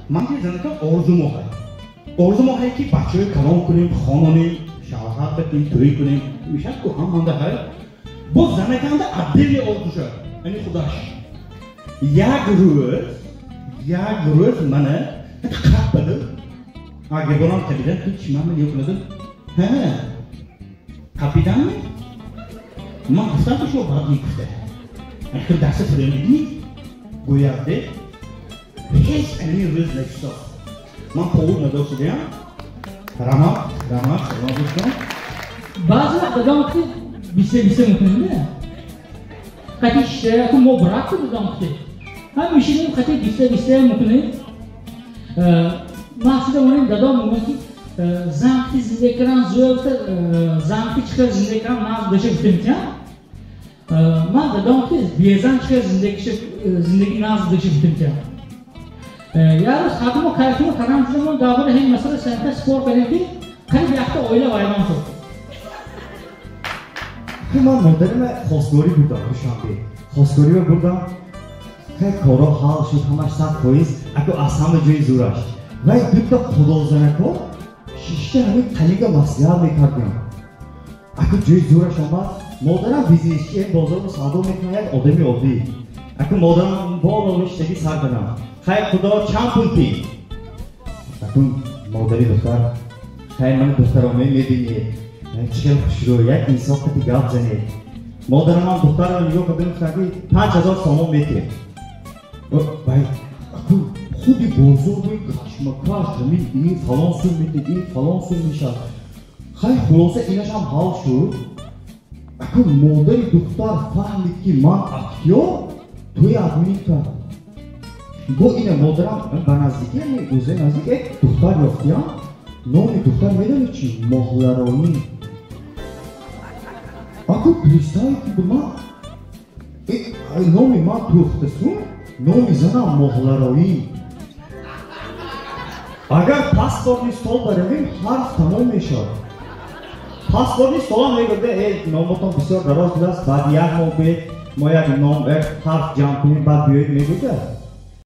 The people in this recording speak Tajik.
Ман ки занака орзу моҳай. Орзу моҳай ки бачаҳои калон кунем, хононем, шавҳар битем, тӯй кунем. Мешад ку ҳаманда ҳай. Боз занаканда отдельный орзуша, яъне худаш. Як рӯз мана қаппади. Агар қапидан ҳеч ман yo'q qiladim. Ha. Қапиданmi? Ман гуфтам ки шумо баъд мегуфта. Ахир даста фиремидми? Гӯяд де. Ҳеч ани рӯз нашуд. Ман повуд надоштаям. Рамат, рамат, салом дӯстон. Баъзе вақт дадам ки бисте мекунем, да? Қати шиша, мо брат дадам ки. Ҳам мешинем қати бисте мекунем. Ман шуда монем дадам мегӯяд ки занки зинда кардан зӯр гуфта, занки чӣ хел зинда кардан нағз доша гуфта метиҳам. Ман дадам ки безан чӣ хел зиндагӣ нағз доша гуфта метиҳам. Як рӯз хатмо кайфмо кардам шуда мо дар бораи ҳамин масъала санта спор кардем ки қариб якта оила вайрон шуд. Ки ман модарима хостгорӣ бурдам Душанбе. Хостгориро бурдам, хеле коро ҳал шуд, ҳамаш 100%, аку аз ҳама ҷои зӯраш. Вай дута худозанако шишта ҳамин қалига маслиҳат мекардем. Аку ҷои зӯраш омад, модарам бизнесчи, бозорро савдо мекунад, як одами оддӣ. Аку модарам боло шиштагӣ сар кардам. Хай худо чанд пул тӣ? Аку модари духтар, хай мани духтароме мебинед, чӣ хел хушрӯ, як инсон қати гап занед. Модарам духтарро нигоҳ карда гуфтанд ки 5000 сомон метиҳем. Вай аку худи бозор бӯи кашмакаш, ҳамин ин фалон сум метиҳ, ин фалон сум мешавад. Хай хулоса инашам ҳал шуд. Аку модари духтар фаҳмид ки ман актёр, тӯи админ кард. Бо ина модарам ба наздикӣ, рӯзаи наздик як духтар ёфтиям. Номи духтар медонед чи? Моҳлароӣ. Аку представь ки ба ман номи ман Тӯхтасун, номи занам Моҳлароӣ. Агар паспортни стол баравем, ҳарф тамом мешавад. Паспортни столам мегӯяд, э номотон бисёр дароз будааст, баъди як моҳ бед, мо як ном, як ҳарф ҷамъ кунем, баъд биёед мегӯяд.